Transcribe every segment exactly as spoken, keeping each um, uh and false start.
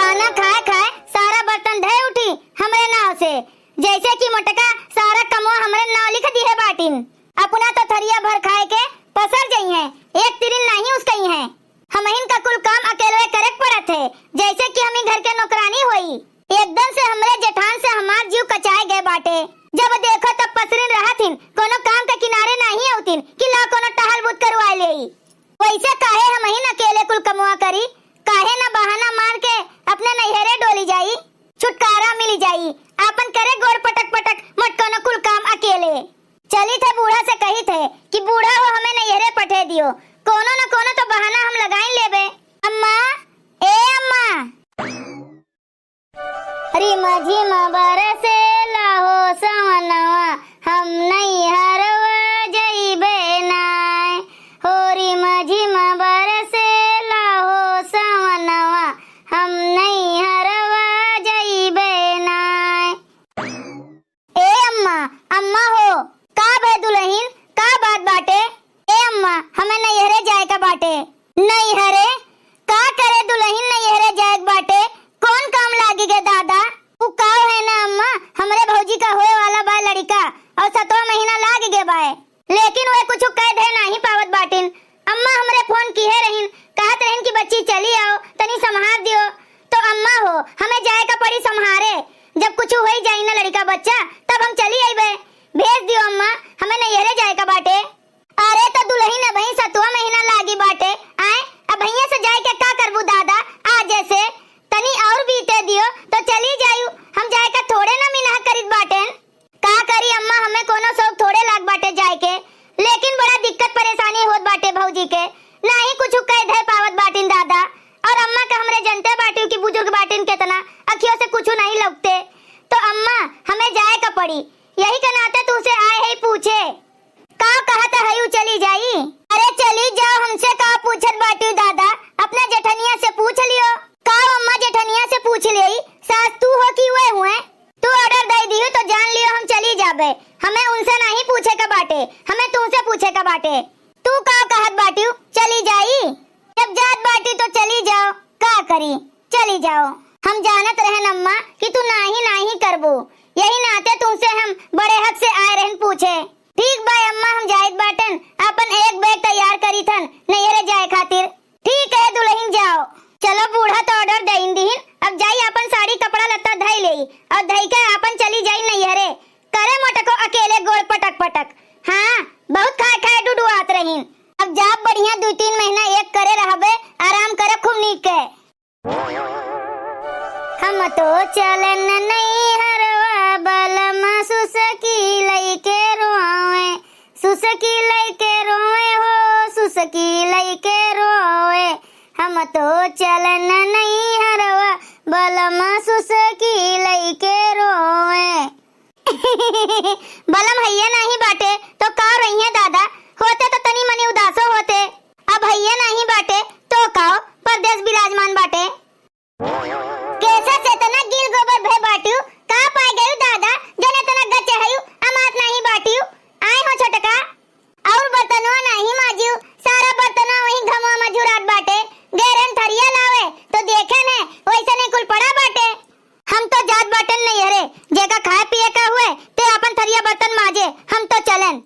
खाना खाए खाए सारा बर्तन धए उठी हमरे नाव से, जैसे कि मोटका सारा कमवा हमरे नाव लिख दिहे बाटिन। अपना तो थरिया भर खाए के पसर जइहें, एक तिरिन नाहीं उसकइहें। हमहिन का कुल काम अकेलवे करे के पड़त है, जैसे कि हम ही घर के नौकरानी होई। एकदम से हमरे जेठान से हमार जीव कचाए गए बाटे। जब देखो तब पसरिन रहत हिन, कोनो काम के किनारे नाहीं अउतिन कि ला कोनो टहल बूत करवाए लेई। वैसे काहे हमहिन अकेले कुल कमवा करी, काहे न बहाना मार के अपने नैहरे डोली जाई, छुटकारा मिली जाई, आपन करे गोड़ पटक पटक मोटकनो कुल काम अकेले। चली थे बूढ़ा से कही थे कि बूढ़ा हो हमें नैहरे पठे दियो, कोनो न कोनो तो बहाना हम लगाइन लेबे। अम्मा, ए अम्मा। रिम झिम बरसेला हो सवनवा, हम नैहरवा जइबे नाय। हो रिम झिम बरसेला हो सवनवा, हम नैहरवा जइबे नाय। ए अम्मा, अम्मा हो, का भय दुलहिन, का बात बाटे? ए अम्मा, हमें नैहरे जाए का बाटे। नैहरे? का करे दुलहिन नैहरे जाए के बाटे? कौन काम लागी गे दादा? उ का है ना अम्मा, हमरे भौजी का होए वाला बा लड़िका और सतवा महीना लाग गे बाए, लेकिन वे कुछ कह दे नाहीं पावत बाटिन। अम्मा हमरे फोन किहे रहिन, कहत रहिन कि बच्ची चली आओ, तनी संभार दियो। तो अम्मा हो, हमें जाए का पड़ी संभारे, जब कुछ होई जाई ना लड़िका बच्चा, तब हम चली अइबे। भेज दियो अम्मा, हमें नैहरे जाए का बाटे। अरे तो दुलहिन अबहीं सतवा महीना लागी बाटे, आए, अबहिये से जाए के का करबू दादा, आजे से तनी और बीते दियो तो चली जायू, हम जाए का थोड़े ना मिनह करित बाटेन। का करी अम्मा, हमें कोनो शौक थोड़े लाग बाटे जाए के, लेकिन बड़ा दिक्कत परेशानी होत बाटे भौजी के, नाहीं कुछ कह धे पावत बाटिन दादा। और अम्मा का हमरे जनते बाटियो कि बुजुर्ग बाटिन केतना, अखियों से कुछ नाहीं लौकते। तो अम्मा, हमें जाए का पड़ी, यही के नाते तुहसे आए है पूछे। का कहत हयू चली जाई? अरे चली जाओ, हमसे का पूछत बाटियो दादा, अपना जेठनिया से पूछ लियो। का अम्मा जेठनिया से पूछ लेई, सास तू हो कि वे हुए? तू order दे दियो तो जान लियो हम चली जाबे। हमें उनसे नाहीं पूछे का बाटे, हमें तुमसे पूछे का बाटे। तू का कहत बाटियो, चली जाई? जब जात बाटी तो चली जाओ, का करी, चली जाओ। हम जानत रहन अम्मा कि तू नाहीं नाहीं करबू, यही नाते तुमसे हम बड़े हक से आए रहन पूछे। ठीक बा अम्मा, हम जाइत बाटन, अपन एक बैग तैयार करी थन नैहरे जाए खातिर। ठीक है दुलहिन जाओ। चलो बूढ़ा तो order दइन दिहिन, अब जाई अपन साड़ी कपड़ा लत्ता धई लेई और धई के अपन चली जाई नैहरे। करे मोटको अकेले गोड़ पटक पटक। हाँ, बहुत खाए खाए डुडुआत रहिन। अब जाब बढ़िया दुइ तीन महीना एक करे रहबे, आराम करे खूब नीक के। हम तो चलन नैहरवा बलम सुसकी लइके रोवे, सुसकी लइके रोवे हो, सुसकी लइके रोवे। हम तो चलन नैहरवा बलम सुसकी लइके रोवे। बलम हइये नाहीं बाटे, तो का रहिये दादा, होते तो तनी मनी उदासो होते। अब हइये नाहीं बाटे, तो काओ परदेस बिराजमान बाटे। केसे से इतना गील गोबर भे बाटियो, का पाए गयू दादा, जने इतना गच्चे हयू, अमात नाहीं बाटियो। आए हो छोटका, और बर्तनवा नाहीं माजियो, सारा बर्तनवा वहीं घमवा में झुरात बाटे। गैरन थरिया लावे, तो देखे ने, वैसे नहीं कुल पड़ा बाटे। हम तो जात बाटन नैहरे, जेका खाए पिए का हुए, ते आपन थरिया बर्तन माजे, हम तो चलन।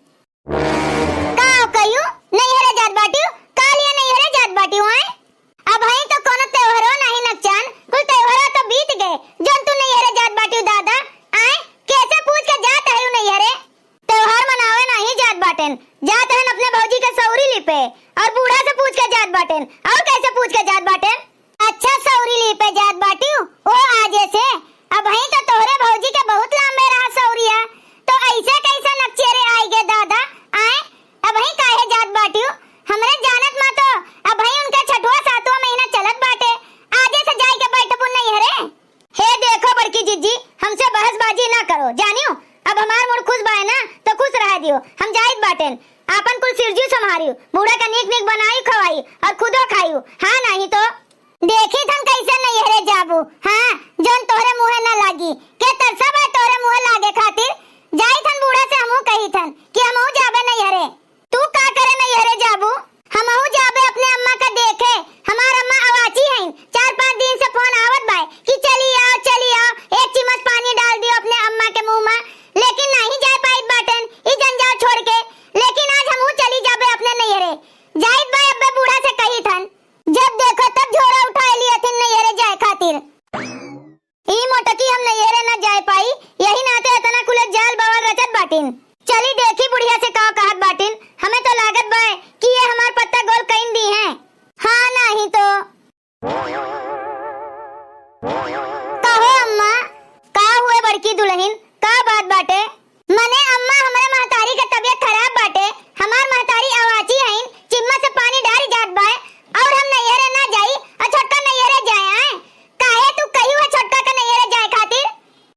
का कहियो, नैहरे जात बाटियो, का लिए नैहरे जात बाटियो, आए? अबहीं तो कोनो त्योहरो नाहीं नकचान, कुल त्योहरो तो बीत गए, जौन तू नैहरे जात बाटियो दादा, आए? केसे पूछ के जात हयू नैहरे? त्योहार मनावे नाहीं जात बाटेन, जात हन अपने भौजी के सौरी लिपे और बूढ़ा से पूछ के जात बाटेन। और कैसे पूछ के जात बाटेन? अच्छा, सौरी लिपे जात बाटियो, ओ आजे से। अबहीं तो तोहरे भौजी के बहुत लांबे रहा सौरिया, तो ऐसे कैसे नकचेरे आई गे दादा? आए, अबहीं काहे जात बाटियो? हमरे जानत मा तो अबहीं उनका छठवा सातवां महीना चलत बाटे, आजे से जाई के बैठबू नैहरे। हे देखो बड़की जिज्जी, हमसे बहसबाजी ना करो, जानियो? अब हमार मूड खुश बाय ना, तो खुश रह दियो। हम जाइत बाटेन, आपन कुल सिरजू संभारियो, बूढ़ा का नीक नीक बनाई खवाई और खुदो खाइयो, हाँ नाहीं तो। देखी थन कैसे नैहरे जाबू, हाँ, जौन तोहरे मुँहे ना लागी, के तरसा बा तोहरे मुँहे लागे खातिर। जाई थन बूढ़ा से हमहू कही थन कि हमहू जाबे नैहरे। तू का करे नैहरे जाबू? हमहू जाबे अपने अम्मा का देखे। हमार अम्मा अवाची हईन, चार पाँच दिन से फोन आवत बाय कहो अम्मा, का हुए बड़की दुलहिन, का बात बाटे? मने अम्मा, हमरे महतारी के तबियत खराब बाटे, हमार महतारी अवाची हईन, चिम्मा से पानी डारी जात बाय, और हम नैहरे ना जाई, और छोटका नैहरे जाए आए। काहे तू कही हुए छोटका के नैहरे जाए खातिर?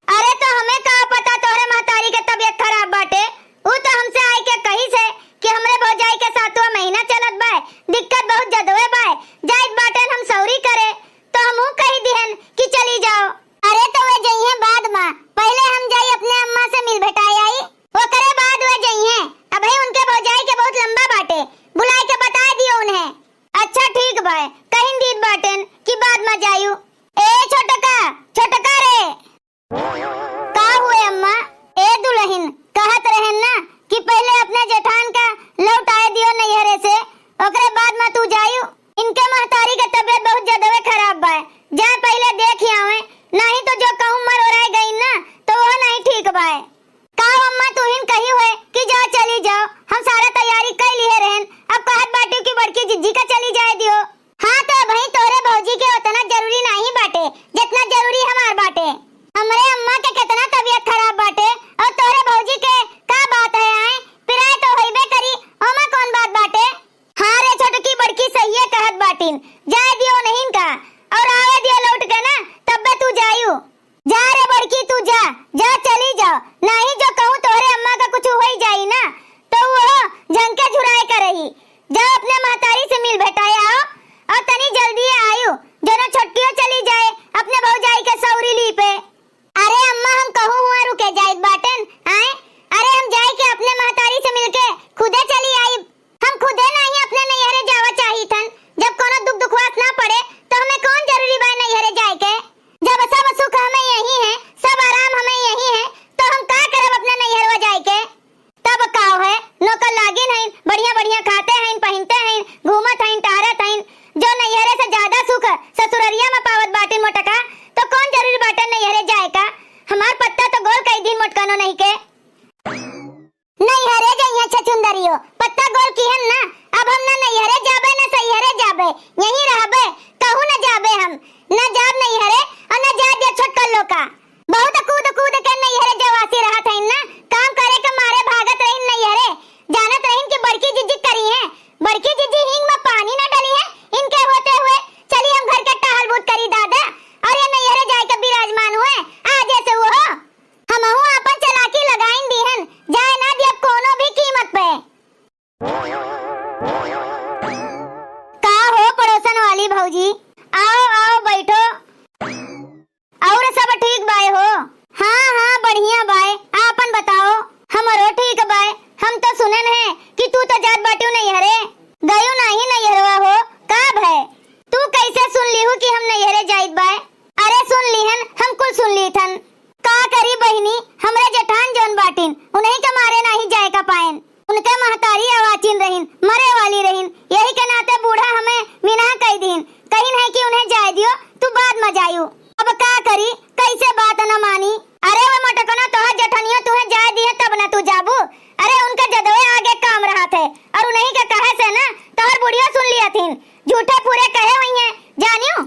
अरे तो हमें का पता तोहरे महतारी के तबियत खराब बाटे, उ तो हमसे आए के कही से कि हमरे भौजाई के सातवां महीना चलत बाय, दिक्कत बहुत जदवे बाय, जाइत बाटेन हम सौरी करे, तो हमहू कही दिहन कि चली जाओ। अरे तो वे जइहें बाद मा, पहिले हम जाई अपने अम्मा से मिल भेटाए आई, ओकरे बाद वे जइहें। अबही उनके भौजाई के बहुत लंबा बाटे, बुलाए के बताए दियो उन्हें। अच्छा ठीक बाय, कहिन दीत बाटेन कि बाद मा जायु। ए छोटका, छोटका रे। का हुए अम्मा? ए दुलहिन, कहत रहेन ना कि पहिले अपने जेठान का लौटाए दियो नैहरे से, ओकरे बाद मा तू जायु। इनके महतारी के तबियत बहुत जदवे खराब बाय, जाए पहिले देखि आवे, नाहीं तो जो कहूँ मर ओराए गई ना तो वो नाहीं ठीक बाय। का अम्मा तुहिन कही हुए कि जा चली जाओ, हम सारा तैयारी कइ लिहे रहेन, अब कहत बाटू कि बड़की जिज्जी का चली जाए दियो। हाँ, तो अबहीं तोहरे भौजी के उतना जरूरी नाहीं बाटे, जितना जरूरी हमार बाटे। हमरे अम्मा के कितना तबियत खराब बाटे, और तोहरे भौजी के का बात है आए? पिराए तो होइबे करी, ओमा कौन बात बाटे? हाँ रे छोटकी, बड़की सहिए कहत बाटिन, जाए दियो उन्हीं का, और आवे दियो लौट के ना, तब्बे तू जायू। जा रे बड़की, तू जा, जा चली जाओ, नाहीं जो कहूँ तोहरे अम्मा का कुछ होई जाई ना, तो वो झंके झुराए करही। जाओ अपने महतारी से मिल भेटाए आओ, और तनी जल्दी आयु, जनो छोटकियो चली जाए अपने भौजाई के सौरी ली पे। अरे अम्मा, हम कहूँ हुआ रुके जाइत बाटेन, आए? अरे हम जाए के अपने महतारी से मिलके खुदे चली आई। हम खुदे नाहीं अपने नैहरे जावा चाहित हन। जब कोनो दुख दुखवास ना पड़े, तो हमें कौन जरूरी बा नैहरे जाए के? जब सब सुख हमें यहीं है, सब आराम हमें यहीं है, तो हम का करब अपने नैहरवा जाए के? तब का है, नौकर लागिन हईन, बढ़िया बढ़िया खाते हईन, पहिनते हईन, घूमत हईन, टहरत हईन। जो नैहरे से ज्यादा सुख ससुररिया में पावत बाटिन मोटका, तो कौन जरूरी बाटे नैहरे जाए का? हमार पत्ता तो गोल कई दिन मोटकनो नहीं के। नैहरे जइहें छछुंदरियो, पत्ता गोल किहन ना, अब हम ना नैहरे जाबे ना सैहरे जाबे, यहीं रहबे, कहूँ ना जाबे हम, ना जाब नैहरे और ना जाए दे छोटका लोका। बहुत कूद कूद के नैहरे जवासी रहत हईन ना, काम करे के मारे भागत रहीन नैहरे, जानत रहीन कि बड़की जिज्जी करी है, बड़की जिज्जी हींग में पानी ना डली है, इनके होते हुए चली हम घर के टहल बूत करी दादा, और ये नैहरे जाए के विराजमान हुए, आज ऐसे वो हो। हमहू आपन चालाकी लगाइन दिहन, जाए ना दियब कोनो भी कीमत पे। का हो पड़ोसन वाली भौजी, आओ, आओ, बैठो। और सब ठीक बाय हो? हाँ, हाँ, बढ़िया बाय। आपन बताओ। हमरो ठीक बाय। हम तो सुनन है कि तू तो जात बाटिउ नैहरे। गयू नाहीं नैहरवा हो, का भय? तू कैसे सुन लिहू कि हम नैहरे जाइत बाय? अरे सुन लिहन, हम कुल सुन लीथन। का करी बहिनी, हमरे जेठान जौन बाटिन, उन्हीं के मारे नाहीं जाए का पाएन। उनके महतारी अवाचिन रहिन, मरे वाली रहिन, यही के नाते बूढ़ा हमें मिनहा कई दीन। कहिन है कि उन्हें जाए दियो, तू बाद में जायू। अब का करी, कैसे बात न मानी? अरे वो मटकनो तोहर जेठनिया तुहें जाए दिए तब न तू जाबू। अरे उनका जदवे आगे काम रहत है और उन्हीं के कहे से ना तोहर बुढ़िया सुन लिया थीन। झूठे पूरे कहे हुई हैं, जानियो।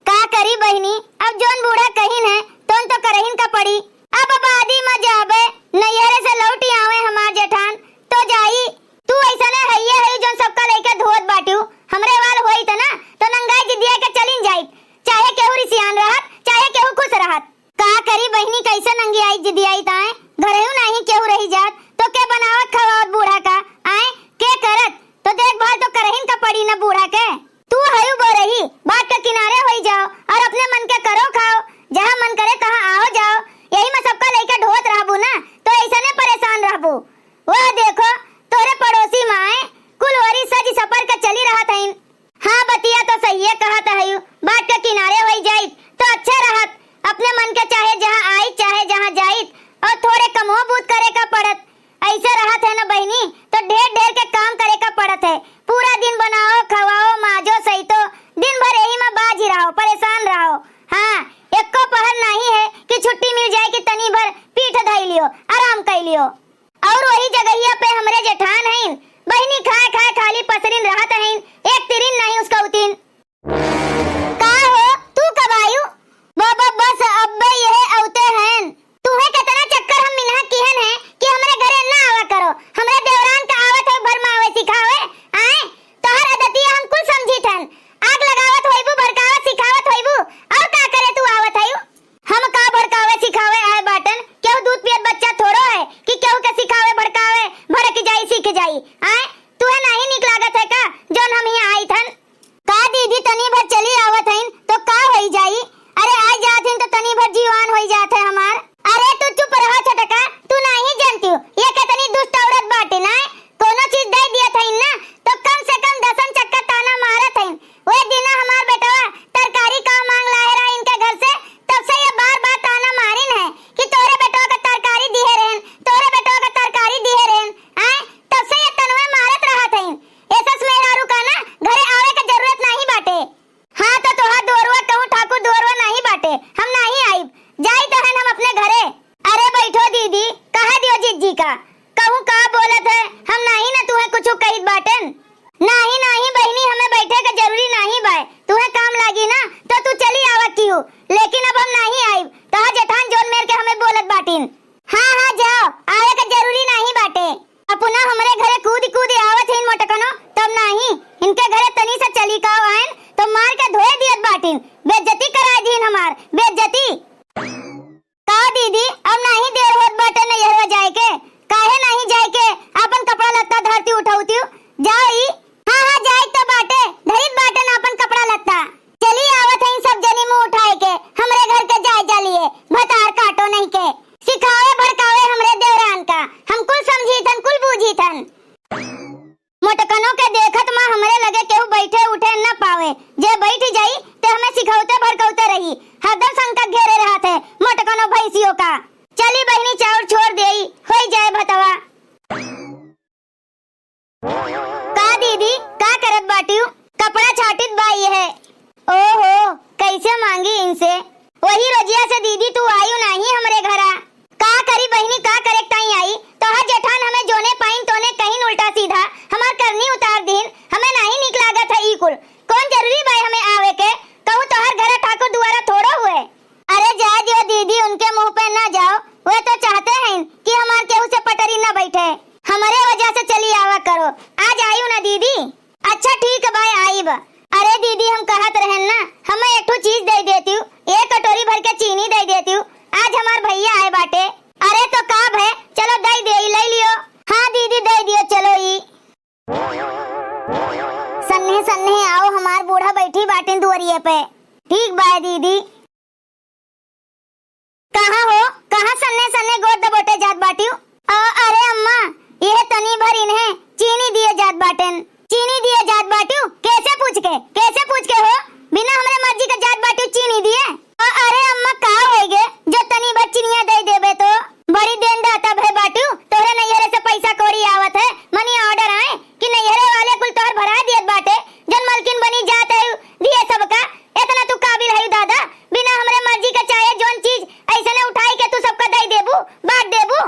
का करी बहिनी, अब जौन बूढ़ा कहिन है, तौन तो करहिन का पड़ी। अब बादी म जाबे, नैहरे से लौटी आवे हमार जेठान, तो जाई। तू ऐसने हइये हई जौन सबका लइके धोत बाटिउ। हमरे वाल होइत ना, तो नंगाई जिदिया के चलिन जाइत। चाहे केहू रिसियान रहत, चाहे केहू खुश रहत। का करी बहिनी, कैसे नंगियाई जिदियाई ताए? घरेहू नाहीं केहू रही जात, तो के बनावत खवावत बूढ़ा का? आए, के करत? तो देखभाल तो करहिन का पड़ी न बूढ़ा के। तू हयू बोरही, बात के किनारे होई जाओ और अपने मन के करो खाओ, जहाँ मन करे तहाँ आओ जाओ। यही में सबका लइके ढोत रहबू ना, तो ऐसने परेशान रहबू। वह देखो, तोरे पड़ोसी माए कुल ओरी सज सपर के चली रहत हईन। हाँ, बतिया तो सहिए कहत हयू, बात के किनारे होई जाइत तो अच्छे रहत। अपने मन के चाहे जहाँ आइत, चाहे जहाँ जाइत, और थोड़े कमो बूत करे का पड़त। ऐसे रहत है ना बहिनी। बेइज्जती कराइ दीन हमार, बेइज्जती। का दीदी, अब नाहीं देर होत बाटे नैहरवा जाए के? काहे नाहीं जाए के? आपन कपड़ा लत्ता धरतिउ उठउतिउ, जाओ ई। हाँ, हाँ, जाए त बाटे, धरित बाटे न आपन कपड़ा लत्ता। चली आवत हईं सब जनी मुँह उठाए के, हमरे घर के जाए जालिए, भतार काटो नहीं के। सिखावे भड़कावे हमरे देवरान का, हम कुल समझीथन, कुल बूझीथन। मोटकनो के देखत मा हमरे लगे केहू बैठे उठे न पावे, जे बैठ जाई ते हमें सिखौते भड़कौते रही, हरदम संकट घेरे रहत है मोटकनो भैंसियों का। चली बहिनी चाउर छोड़ देई, होई जाए भतवा। का दीदी, का करत बाटिउ? कपड़ा छाटित बा इहे। ओहो, कैसे मांगी इनसे? वही रोजिया से दीदी तू आयु नाहीं हमरे घरा। का करी बहिनी, का करे ताई आई? तोहर जेठान हमें जोने पाइन तोने कहिन उल्टा सीधा, हमार करनी उतार दीन। हमें नाहीं नीक लागत है ई कुल। कौन जरूरी बाय हमें आवे के? कहूँ तोहर घरा ठाकुर दुआरा थोड़ो हुए। अरे जाए दियो दीदी, उनके मुँह पे ना जाओ, वे तो चाहते हैं कि हमार केहू से पटरी ना बैठे। हमरे वजह से चली आवा करो, आज आयु ना दीदी। अच्छा ठीक बाय, आइब। अरे दीदी, हम कहत रहन ना, हमें एक ठो चीज दे देतिउ, एक कटोरी भर के चीनी दे देतिउ, आज हमार भैया आए बाटे। अरे तो का भय, चलो दे दे, ले लियो। हाँ दीदी, दे दियो, चलो ई। सन्ने सन्ने आओ, हमार बूढ़ा बैठी बाटिन दुआरिये पे। ठीक बाय दीदी। कहाँ हो, कहाँ सन्ने सन्ने गोड़ दबोटे जात बाटिउ? अ, अरे अम्मा, यह तनी भर इन्हें चीनी दिए जात बाटेन। चीनी दिए जात बाटिउ? कैसे पूछ के, कैसे पूछ के हो? बिना हमरे मर्जी के जात बाटिउ चीनी दिए? अ, अरे अम्मा, का होइगे जो तनी भर चिनिया दे देबे तो? बड़ी देन दाता भय बाटिउ, तोहरे नैहरे से पैसा कौड़ी आवत है, money order आए कि नैहरे वाले कुल तोहर भरा दियत बाटे, जन मलकिन बनी जात है दिए सबका। इतना तू काबिल है दादा, बिना हमरे मर्जी के चाहे जौन चीज ऐसने उठाई के तू सबका दे देबू, बांट देबू।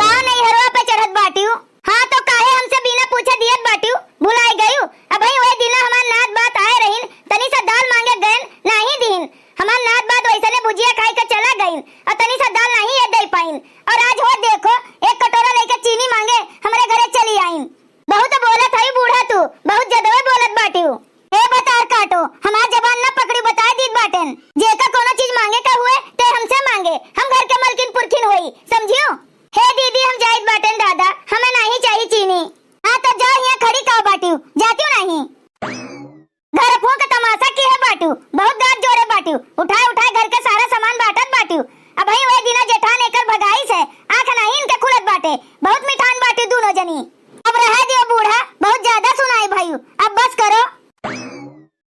का नैहरवा पे चढ़त बाटिउ? हाँ तो काहे हमसे बिना पूछे दियत बाटिउ? भुलाए गइउ? अबहीं वही दिना हमार नात बात आए रहिन, तनी सा दाल मांगे गएन, नाहीं दीन। हमार नात बात वैसने भुजिया खाए के चला गइन, और तनी सा दाल नाहीं ये दे पाइन। और आज हो देखो, एक कटोरा लेके चीनी मांगे हमरे घरे चली आइन। बहुत बोलत हई बूढ़ा तू, बहुत जदवे बोलत बाटिउ। ए भतार काटो, हमार जबान न पकड़ी, बताए दीत बाटेन। जेका कोनो चीज मांगे का हुए, ते हमसे मांगे, हम घर के मलकिन पुरखिन होई, समझियो? हे दीदी, हम जाइत बाटेन दादा, हमें नाहीं चाही चीनी। हाँ तो जाओ, हियाँ खड़ी काव बाटिउ, जातिउ नाहीं। घर फूंक तमाशा किहे बाटिउ, बहुत गांठ जोरे बाटिउ, उठाए उठाए घर के सारा सामान बांटत बाटिउ। अबहीं वही दिना जेठान एकर भगाई से आँख नाहीं इनके खुलत बाटे, बहुत मिठान बाटिउ दूनो जनी। अब रहे दियो बूढ़ा, बहुत ज्यादा सुनाई भइउ, अब बस करो।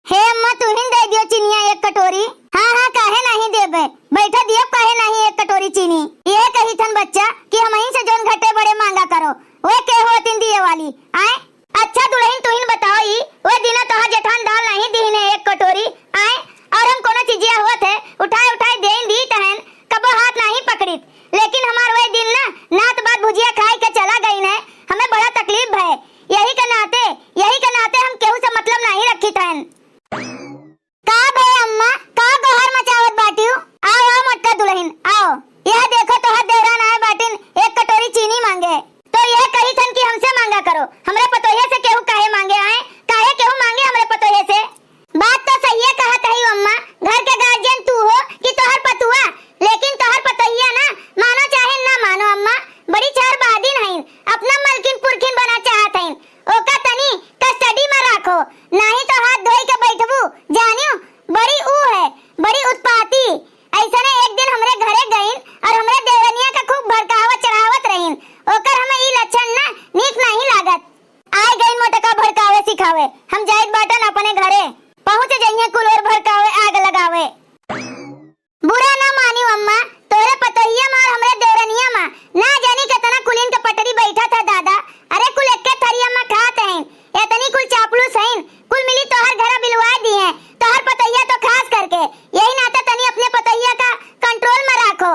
हे अम्मा, तुहिन दे दियो चिनिया एक कटोरी। हाँ, हाँ, काहे नाहीं देबे, बैठा दियो, काहे नाहीं एक कटोरी चीनी। ये कही थन बच्चा कि हमहीं से जौन घटे बड़े मांगा करो, वे के होतिन दिए वाली, आए? अच्छा दुलहिन, तुहिन बताओ ई, वे दिना तोहार जेठान दाल नाहीं दीन है एक कटोरी, आए? और हम कोनो चीजिया होत है, उठाए उठाए देइन दीत हन, कबो हाथ नाहीं पकड़ित। लेकिन हमार वे दिन ना, नात बात भुजिया खाए के चला गइन है, हमें बड़ा तकलीफ भय। यही के नाते, यही के नाते हम केहू से मतलब नाहीं रखित हन। का भय अम्मा, का गोहार मचावत बाटिउ? आओ, आओ मोटका दुलहिन, आओ। यह देखो तोहार देवरान आए बाटिन, एक कटोरी चीनी मांगे। तो यह कही थन कि हमसे मांगा करो, हमरे पतोहिया से केहू काहे मांगे आए? काहे केहू मांगे हमरे पतोहिया से? बात तो सहिए कहत हई अम्मा, घर के गार्जियन तू हो कि तोहर पतुआ, लेकिन तोहर पतोहिया ना, मानो चाहे ना मानो अम्मा, बड़ी चार बादिन हईन, अपना मलकिन पुरखिन बना चाहत हईन। ओका तनी custody में राखो, नाहीं तो हाथ धोई के बैठबू, जानियो, बड़ी ऊ है, बड़ी उत्पाती। ऐसने एक दिन हमरे घरे गईन और हमरे देवरनिया का खूब भड़कावत चढ़ावत रहीन। ओकर हमें ई लक्षण ना नीक नाहीं लागत। आए गईन मोटका भड़कावे सिखावे, हम जाइत बाटन अपने घरे। पहुँच जइहें कुल और भड़कावे आग लगावे। बुरा ना मानियो अम्मा, तोहरे पतोहिया मा और हमरे देवरनिया मा ना जानी केतना कुलीन के पटरी बैठत है दादा। अरे कुल एक्के थरिया मा खात हैं, एतनी कुल चापलूस हैं, कुल मिली तोहर घरा बिलवाए दिए। तोहर पतोहिया तो खास करके, यही नाते तनी अपने पतोहिया का control मा राखो।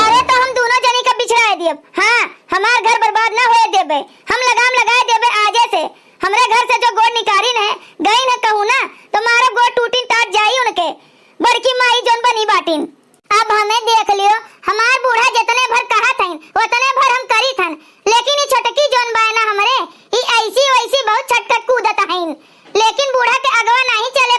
अरे तो हम दूनो जनी का बिछड़ाए दियब, हाँ, हमार घर बर्बाद ना होए देबे, हम लगाम लगाए देबे आजे से। हमरे घर से जो गोड़ निकारिन है, गईन है कहूँ ना, तो मारो गोड़ टूटिन टाट जाई उनके। बड़की माई जौन बनी बाटिन। अब हमें देख लियो, हमार बूढ़ा जितने भर कहत हईन, उतने भर हम करीत हन, लेकिन ई छोटकी जौन बाय ना हमरे, ई ऐसी वैसी बहुत छटकत कूदत हईन, लेकिन बूढ़ा के अगवा नाहीं चले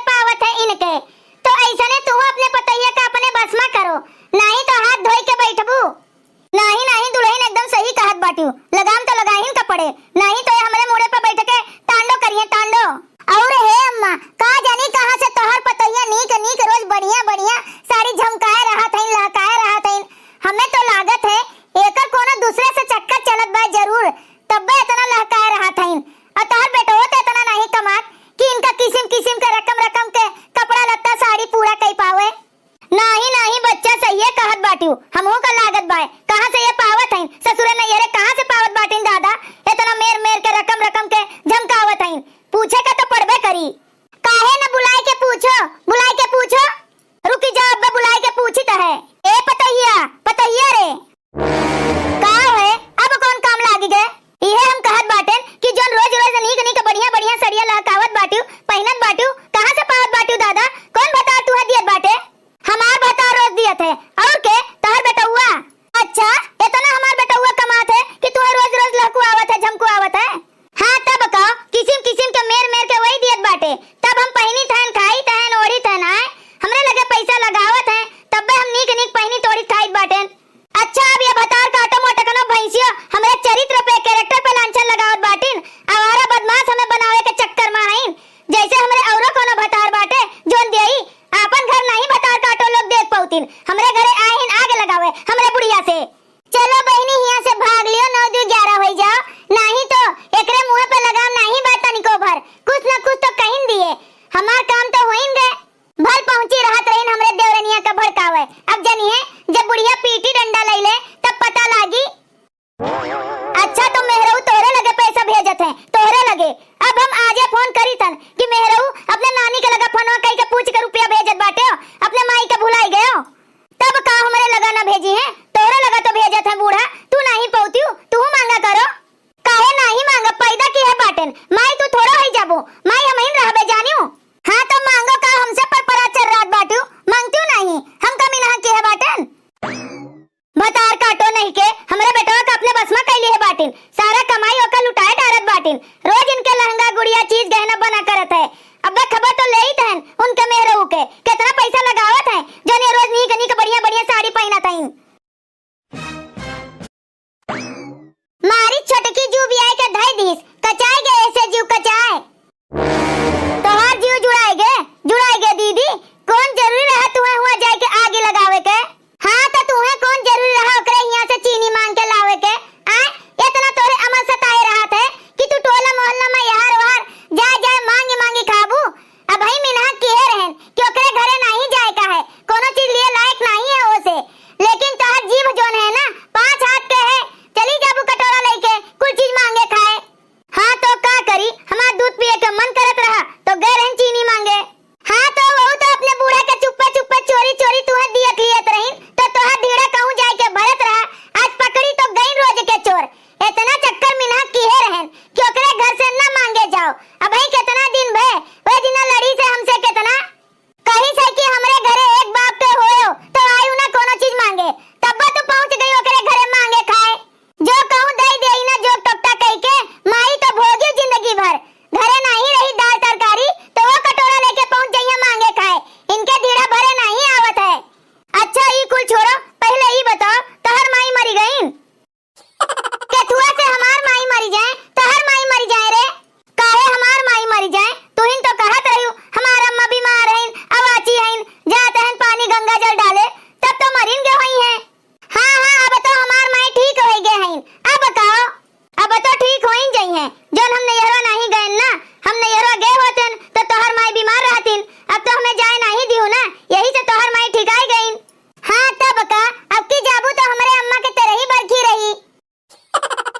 पहिनित हन, खाइत हन, ओढ़ित हन, आय? हमरे लगे पैसा लगावत हैं, तब्बे हम नीक नीक पहिनित ओढ़ित खाइत बाटेन। अच्छा, अब ये भतार काटो मोटकनो भैंसियो, हमरे चरित्र पे, character पे लांछन लगावत बाटिन। आवारा बदमाश हमें बनावे के चक्कर मा हईन। जैसे हमरे औरो कोनो भतार बाटे, जोन देई, आपन घर नाहीं भतार काटो लोग देख पउतिन। हमरे घरे आए हईन आग लगावे, हमरे बुढ़िया से। चलो बहिनी, हियाँ से भाग लियो, नौ दू ग्यारह होई जाओ, नाहीं तो एकरे मुँह पे लगाम नाहीं बा तनिको भर, कुछ न कुछ तो कहिन दिए। हमार काम तो होइन गए, भल पहुँची रहत रहिन हमरे देवरनिया का भड़कावे। अब जनिहे, जब बुढ़िया पीटी डंडा लइले, तब पता लागी। अच्छा, तो मेहरऊ तोहरे लगे पैसा भेजत है, तोहरे लगे। अब हम आजे फोन करी थन कि मेहरऊ अपने नानी के लगे फोनवा कई के पूछ के रुपया भेजत बाटे हो, अपने माई के भुलाई गयो। तब का हमरे लगा ना भेजी है, तोहरे लगा तो भेजत है बूढ़ा, तू नाहीं पउतियू, तू मांगा करो। काहे नाहीं मांगा, पैदा किहे बाटेन, माई तू थोड़ा होई जाबो, माई हमहिन रहबे जानियो। हाँ तो मांगो का, हमसे पर परा चर्रात बाटियू, मांगतियू नाहीं, हम का मिनहा किहे बाटेन। भतार काटो नहीं के, हमरे बेटवा का अपने बस मा कइली है बाटिन। सारा कमाई ओकर लुटाए डारत बाटिन। रोज इनके लहंगा, गुड़िया, चीज, गहना बना करत है। अब्बे खबर तो लेइत हन उनके मेहरऊ के, केतना पैसा लगावत हैं, जौन ये रोज नीक नीक बढ़िया बढ़िया साड़ी पहिनत हईन। मारी छोटकी जू बियाई के धई दीस, कचाए गए ऐसे जीव कचाए। तोहार जीव जुड़ाए गे, जुड़ाए गे दीदी, कौन जरूरी रहा तुहे हुआ जाए के आगी लगावे के? हाँ, तो तुहे कौन जरूरी रहा ओकरे हियाँ से चीनी मांग के लावे के? आय, इतना तोहे अमल सताए रहत है कि तू टोला मोहल्ला मा यहार ओहार जाए जाए मांगी मांगी खाबू। अबही मिनहा किहे रहन कि ओकरे घरे नाहीं जाए का है, कोनो चीज लिए लायक नाहीं है ओसे। लेकिन तोहार जीभ जौन है ना, पाँच हाथ के है, चली जाबू कटोरा लइके कुल चीज मांगे खाए। हाँ तो का करी, हमार दूध पिए के मन करत रहा तो गए रहन चीनी मांगे। हाँ तो वहू तो अपने बूढ़ा के चुप्पे चुप्पे चोरी चोरी तुहे दियत लियत रहिन, तो तोहार ढीड़ा कहूँ जाए के भरत रहा। आज पकड़ी तो गइन रोज के चोर। इतना चक्कर मिनहा किहे रहन कि ओकरे घर से न मांगे जाओ। अबही केतना दिन भए, ओए दिना लड़ी से हमसे केतना। कही से कि हमरे घरे एक बाप के होयो तो आयु ना कोनो चीज मांगे, तब्बा तू पहुँच गई ओकरे घरे मांगे खाए। जो कहूँ दई देई ना जोग टोकटा कई के, माई तो भोगी जिंदगी भर। घरे नाहीं रही दाल तरकारी तो वो कटोरा लेके पहुँच जइहे मांगे खाए। इनके ढीड़ा भरे नाहीं आवत है। अच्छा ई कुल छोड़ो, पहिले ई बताओ तोहर माई मरी गईन? केथुआ से हमार माई मरी जाए, तोहर माई मरी जाए रे। काहे हमार माई मरी जाए? तुहिन तो कहत रहिउ, हमार अम्मा बीमार हइन, अवाची हइन, जात हइन पानी गंगा जल डाले, तब तो मरिन गे होइहें। हाँ, हाँ, अब तो हमार माई ठीक होइ गे हइन। अब काओ? अब तो ठीक होइन जइहें। जौन हम नैहरवा नाहीं गएन ना, हम नैहरवा गए होतेन, तो तोहर माई बीमार रहतिन। अब तो हमें जाए नाहीं दिहु ना, यही से तोहर माई ठिकाई गइन। हाँ, तब का, अब की जाबू तो हमरे अम्मा के तेरही बरखी रही।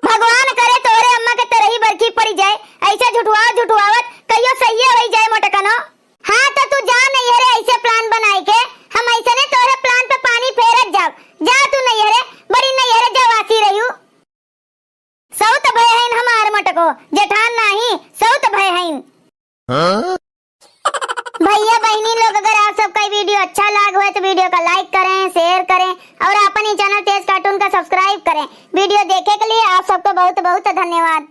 भगवान करे तोहरे अम्मा के तेरही बरखी पड़ी जाए, ऐसे झुठुआवत झुठुआवत कहियो सहिए होई जाए मोटकनो। हाँ, तो तू जा नैहरे ऐसे plan बनाए के, हम ऐसने तोहरे plan पे पानी फेरत जाब। जा तू नैहरे, बड़ी नैहरे जवासी रहिउ। सौत भय हइन हमार मोटको, जेठान नाहीं, सौत भय हइन। हाँ? भैया बहिनी लोग, अगर आप सबका ये video अच्छा लाग होए तो video का like करें, share करें और अपन ही channel तेज cartoon का subscribe करें। Video देखे के लिए आप सबको बहुत बहुत धन्यवाद।